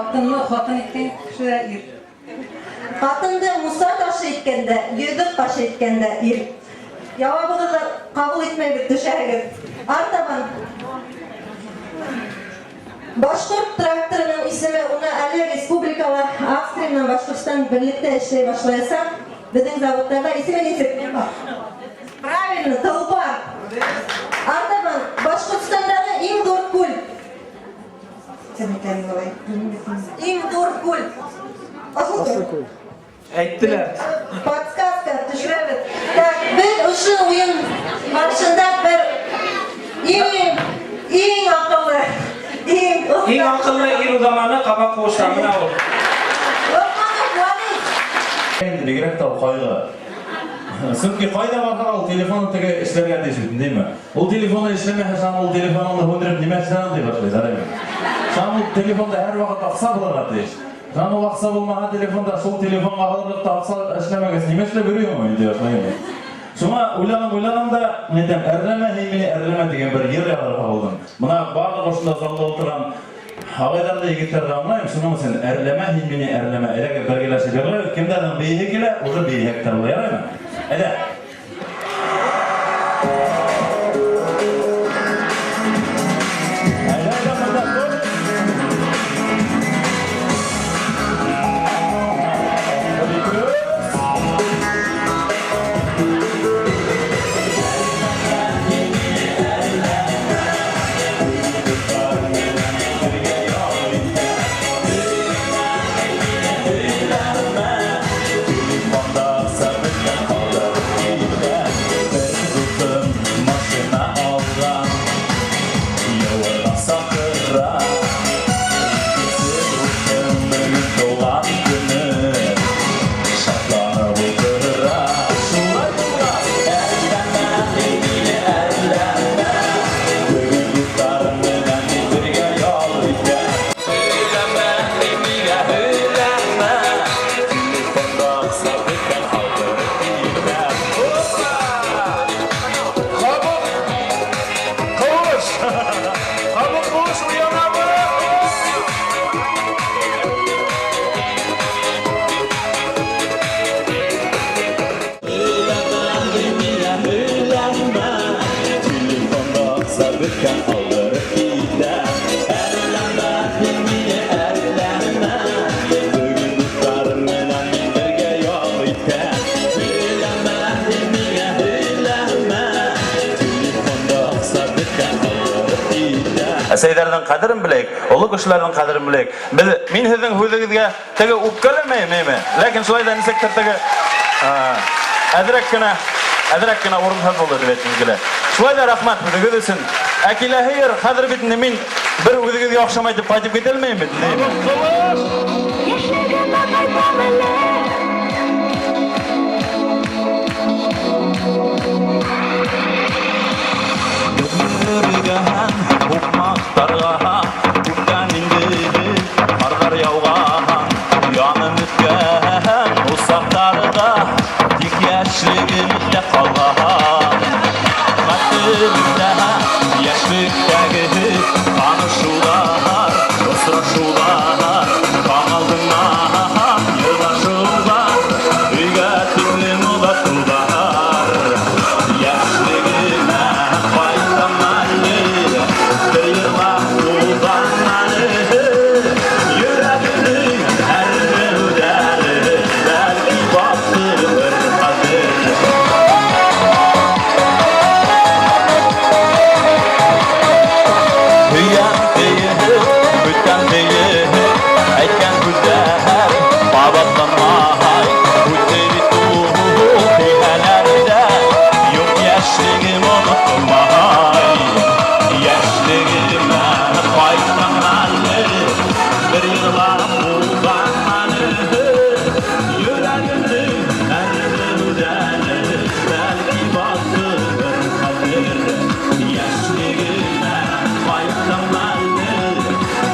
Хатынны хатын иткән кеше дә ир. Хатынды Муса ташы иткән дә, йөзек кашы иткән дә ир. Яуабығыҙҙы ҡабул итмәйбеҙ, төшәһегеҙ. Артабан. Башҡорт тракторының исеме уны әле республикала Австрия менән Башҡортостан берлектә эшләй башлаясаҡ. Беҙҙең заводтарҙа исеме нисек? Правильно, Толпар. Артабан, Башҡортостандағы иң ҙур күл. Иң ҙур күл. Асылкүл. Әйттеләр. Подсказка төшөрәбеҙ. Так, беҙ ошо уйын барышында бер иң иң аҡыллы, иң оҫта. Иң акыллы ир уҙаманы Кабак Куышта менә ул. Лоҡманов Валид. Инде бигрәк тә ул кайгы. Чөнки кайда барһаң ул телефоны теге эшләргә тиеш бит, димме? Ул телефоны эшләмәһә, шам ул телефоныңны һүндереп нимә эшләнәм дип башлый, әйме? Шам ул телефонда һәрвакыт акча булырга тиеш. Шам ул акча булмаган телефонда шул телефонга алырлык та акча эшләмәгәч, нимә эшләп йөрим ул инде башлый инде. Шуңа уйланым, уйланым да, мин әйтәм, әрләмә һин мине, әрләмә дигән бер йыр язарга булдым. Менә барлык ошында залда утырган агайлар да, егетләр дә аңлайм, шуның өчен әрләмә һин мине, әрләмә. Әйдәгез бергәләшеп йырлайбыз. Кемдәрнең биеһе килә, уже биеһе тә була, яраймы? Әйдә. Әйдә, әйдә, монда тоже. Бер, ике, Телефонда акча беткән, калдырып китә. Бер дустым машина алган, юырга сакыра. Икенче дустым бүген туган көне, шатланып утыра. Шулай булгач, әрләмә, мине әрләмә. Бүген дусларым белән мин бергә ял итәм. Һөйләмә, миңә һөйләмә. Телефонда акча беткән, калдырып китә. Опа! Кабык куыш! Кабык куыш уянабыз! Һөйләмә, миңә һөйләмә. Телефонда акча беткән, калдырып китә. Әрләмә, мине әрләмә. Бүген дусларым белән мин бергә ял итәм. Һөйләмә, миңә һөйләмә. Телефонда акча беткән, калдырып китә. Әсәйҙәрҙең ҡәҙерен беләйек, оло кешеләрҙең ҡәҙерен беләйек. Беҙ, мин һеҙҙең һүҙегеҙгә теге үпкәләмәйем, әйме? Ләкин шулай да нисектер теге әҙерәк кенә урынһыҙ булды тип әйткем килә. Шулай да рәхмәт һүҙегеҙ өсөн. Ә киләһе йыр, хәҙер бит инде мин бер үҙегеҙгә оҡшамай тип ҡайтып китә алмайым бит, әйме? Йәшлегемә ҡайтам әле. Йөрөгән һуҡмаҡтарға күптән инде ҡарҙар яуған, янып бөткән усаҡтарҙа тик йәшлегем дә ҡалған. Хәтеремдә йәшлектәге танышыуҙар, осрашыуҙар, таң алдынан йырлашыуҙар, өйгә тиклем оҙатыуҙар. Йәшлегемә ҡайтам әле, бер йырлап ҡуям әле. Йөрәгемдең әрнеүҙәре бәлки баҫылыр хәҙер. Һөйәм тиеп, көтәм тиеп, әйткән һүҙҙәр ҡабатланмай. Үтте бит ул тиһәләр ҙә, юҡ, йәшлегем онотолмай. Йәшлегемә ҡайтам әле, бер йырлап ҡуям әле. Йөрәгемдең әрнеүҙәре бәлки баҫылыр хәҙер. Йәшлегемә ҡайтам әле,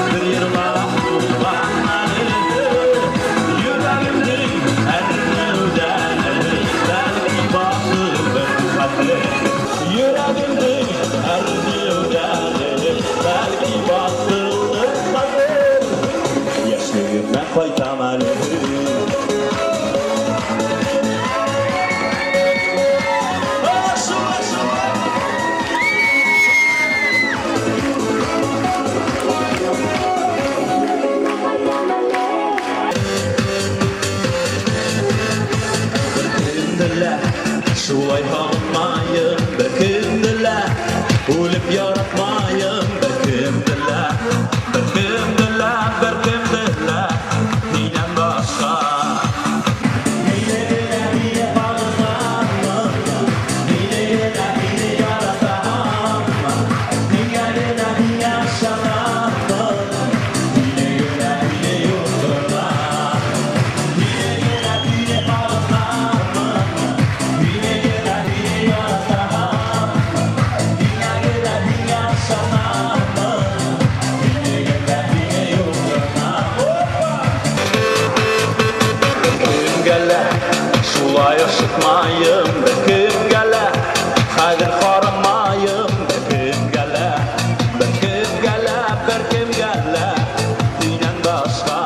бер йырлап ҡуям әле. Йөрәгемдең әрнеүҙәре бәлки баҫылыр хәҙер. Йөрәгемдең әрнеүҙәре бәлки баҫылыр хәҙер. Кайтам әле. Шулай, шулай! Беркемде лә шулай һағынмайым, беркемде лә үлеп яратмайым, беркемде лә, беркемде лә, беркемде лә һинән башҡа. Һине генә, һине һағынамын, һине генә, һине яратам, һиңә генә, һиңә ышанамын, һине генә, һине юҡ. Һине генә, һине һағынамын, һине генә, һине яратам, һиңә генә, һиңә ышанамын, һине генә, һине юҡ. Кемгә лә шулай ашыҡмайым, беркемгә лә хәҙер ҡарамайым, беркемгә лә, беркемгә лә, беркемгә лә һинән башҡа.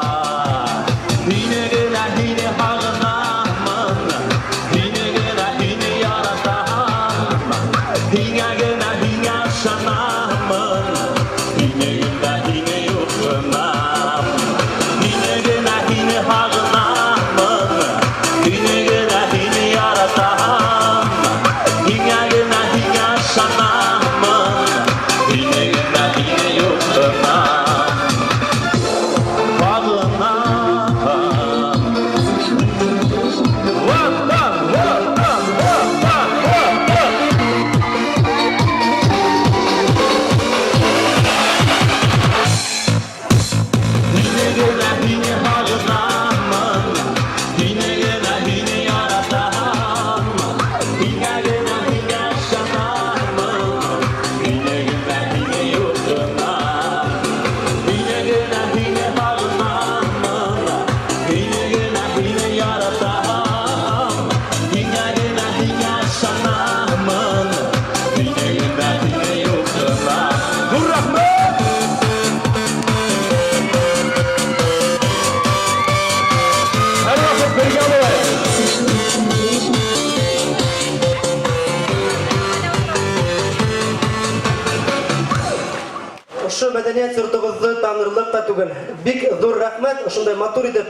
Һине генә, һине һағынамын, һине генә, һине яратам, һиңә генә, һиңә ышанамын, һине генә, һине юҡ. Һине генә, һине һағынамын, һине генә, һине яратам, һиңә генә, һиңә ышанамын, һине генә, һине юҡ. Һағынам. Ватан, ватан, ватан, ватан! Һине генә, һине һағынамын, һине генә, һине яратам, һиңә генә, һиңә ышанамын, һине генә, һине юҡ. Һине генә, һине һағынамын, һине генә, һине яратам, һиңә генә, һиңә ышанамын, һине генә, һине юҡ. Ҙур рәхмәт! Һәр ваҡыт бергә булайыҡ. Ошо мәҙәниәт йортобоҙҙо танырлыҡ та түгел. Бик ҙур рәхмәт, ошондай матур итеп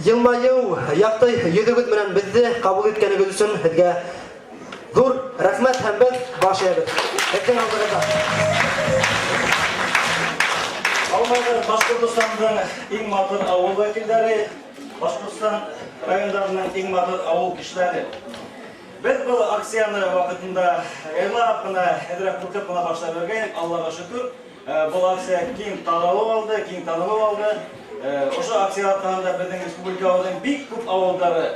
йылмайыу, яҡты йөҙөгөҙ менән беҙҙе ҡабул иткәнегеҙ өсөн һеҙгә ҙур рәхмәт һәм беҙ баш эйәбеҙ. Һеҙҙең алдығыҙҙа. Алмағыр Башҡортостандың иң матур ауыл вәкилдәре, Башҡортостан райондарының иң матур ауыл кешеләре. Беҙ был акцияны ваҡытында яйлап ҡына, әҙерәк ҡурҡып ҡына башлап ебәргәйнек, Аллаға шөкөр. Был акция киң таралыу алды, киң танылыу алды. Ошо акция арҡаһында беҙҙең республикабыҙҙың бик күп ауылдары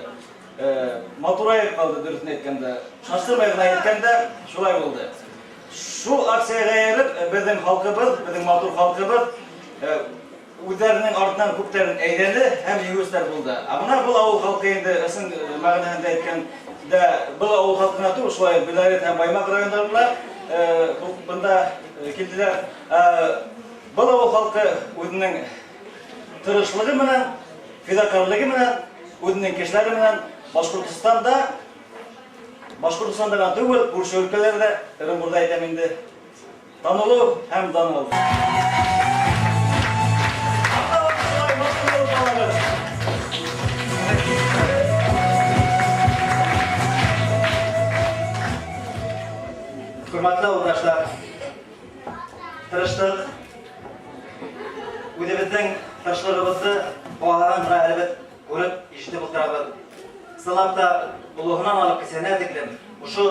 матурайып ҡалды, дөрөҫөн әйткәндә. Шаштырмай ғына әйткәндә, шулай булды. Шул акцияға эйәреп, беҙҙең халҡыбыҙ, беҙҙең матур халҡыбыҙ үҙҙәренең артынан күптәрен әйҙәне һәм еңеүселәр булды. Ә бына был ауыл халҡы инде ысын мәғәнәһендә әйткәндә, был ауыл халҡына түгел, шулай уҡ Белорет һәм Баймаҡ райондарына бында килделәр. Был ауыл халҡы үҙенең тырышлығы менән, фиҙакарлығы менән, үҙенең кешеләре менән Башҡортостанда ғына түгел, күрше өлкәләрҙә, Ырымбурҙа әйтәм инде, танылыу һәм дан алды. Шулай матур булып ҡалығыҙ. Хөрмәтле ауылдаштар, тырыштыҡ. Үҙебеҙҙең тырышлығыбыҙҙы баһаһын бына әле беҙ күреп, ишетеп ултырабыҙ. Ысынлап та, олоһонан алып кесеһенә тиклем ошо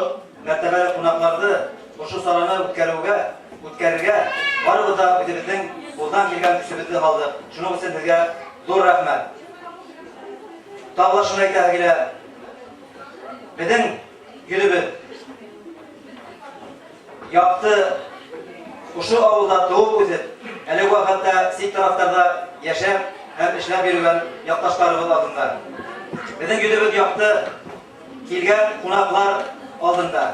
мәртәбәле ҡунаҡларҙы ошо сараны үткәрергә барыбыҙ ҙа үҙебеҙҙең ҡулдан килгән көсөбөҙҙө һалдыҡ. Шуның өсөн һеҙгә ҙур рәхмәт. Тағы ла шуны әйтәһе килә. Беҙҙең йөҙөбөҙ яҡты ошо ауылда тыуып үҫеп, әлеге ваҡытта сит тарафтарҙа йәшәп һәм эшләп йөрөгән яҡташтарыбыҙ алдында. Беҙҙең йөҙөбөҙ яҡты килгән ҡунаҡлар алдында.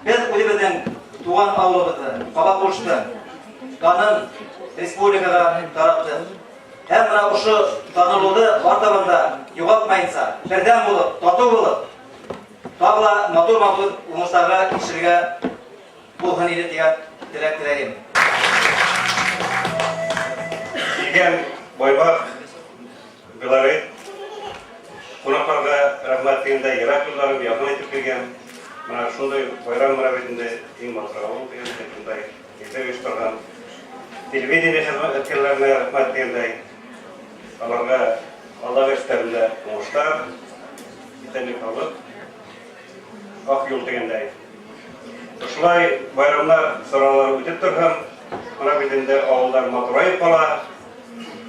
Беҙ үҙебеҙҙең туған ауылыбыҙҙы, Ҡабаҡҡыуышты данын республикаға тараттыҡ. Һәм менә ошо танылыуҙы артабан да юғалтмайынса, берҙәм булып, татыу булып, тағы ла матур-матур уңыштарға ирешергә булһын ине тигән теләк теләйем. Килгән Байбак, Белорет кунакларга рәхмәт дигәндә, ерак юлларын якын итеп килгән. Менә шундый байрам менә бит инде иң матур авыл дигәндәй, шундай илдә оештырган телевидение хезмәткәрләренә рәхмәт дигәндәй, аларга алдагы эшләрендә уңышлар, исәнлек саулык, ак юл дигәндәй. Шулай байрамнар, чаралар үтеп торһын. Менә бит инде авылдар матураеп кала.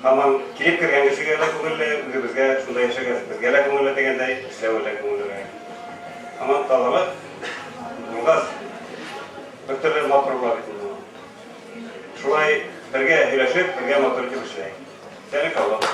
Һаман килеп кергән кешегә дә күңелле, үзебезгә шунда яшәгәч, безгә дә күңелле дигәндәй, эшләве дә күңеллерәк. Һаман тазалык булгач, бер төрле матур була бит инде ул. Шулай бергә һөйләшеп, бергә матур итеп эшләйек. Исәнлек, саулык.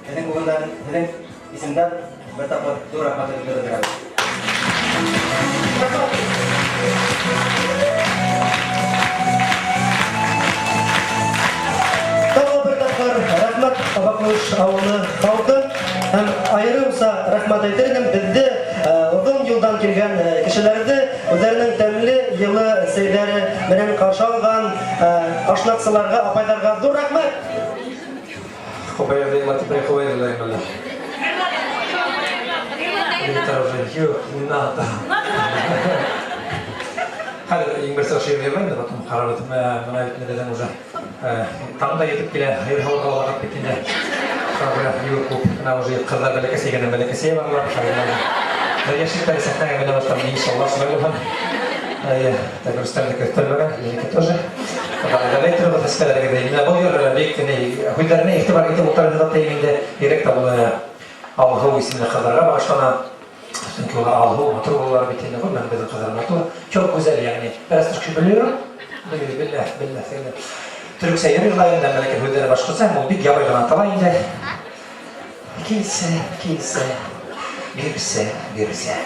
Һеҙҙең күңелдән, һеҙҙең исемдән бер тапҡыр ҙур рәхмәтебеҙҙе белдерәбеҙ. Тағы бер тапҡыр рәхмәт Табаҡмыш ауылы халҡы һәм айырыуса рәхмәт әйтер инем беҙҙе оҙон юлдан килгән кешеләрҙе үҙҙәренең тәмле йылы сәйҙәре менән ҡаршы алған ашнаҡсыларға, апайҙарға ҙур рәхмәт. Юҡ, не надо. Хәҙер иң беренсе ошо ерҙә инде, потом ҡарап бына бит беҙҙең уже таң да етеп килә, һыйыр һауырға ла ваҡыт бит инде. Шуға күрә юл күп. Бына уже ҡыҙҙар бәләкәсәйгәнән бәләкәсәйә баралар. Бер йәшлектәре сәхнәгә менә башлап, иншалла, шулай булһын. Әйе, так Рөстәмдеке өҫтәлмәгән, минеке тоже. Ғәләй торғоҙ хәстәләрегеҙ. Менә был йыр бик һүҙҙәренә иғтибар итеп ултырығыҙ тием инде. Бигерәк тә был Алһыу исемле ҡыҙҙарға бағышлана. Сөнки улар алһыу, матур булалар бит инде, ғөмүмән беҙҙең ҡыҙҙар матур. Çok güzel yani. Biraz Türkçe biliyorum. Billah, billah, billah. Төрөксә йыр йырлайым да, ләкин һүҙҙәре башҡортса, ул бик ябай ғына атала инде. Килсә, килсә, бирсә, бирсә.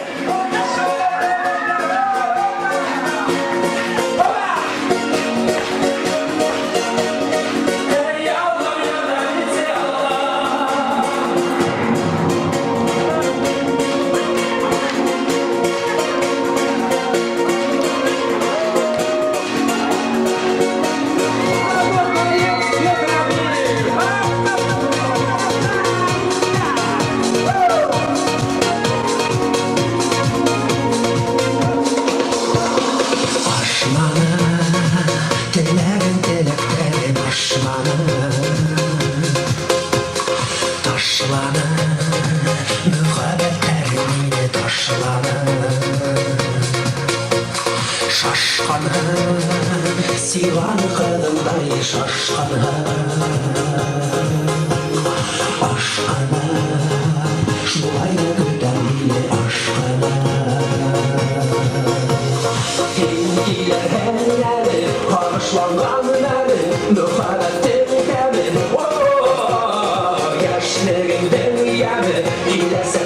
Ташланы, мөхәббәтләр мине ташланы. Шашҡанһың, сиған ҡыҙындай шашҡанһың. Ашҡынып, шулай ҙа көтәм һине ашҡынып. Һин килерһең әле, һағышланған мәле, мөхәббәттең тәме, о, йәшлегемдең йәме, киләсәк.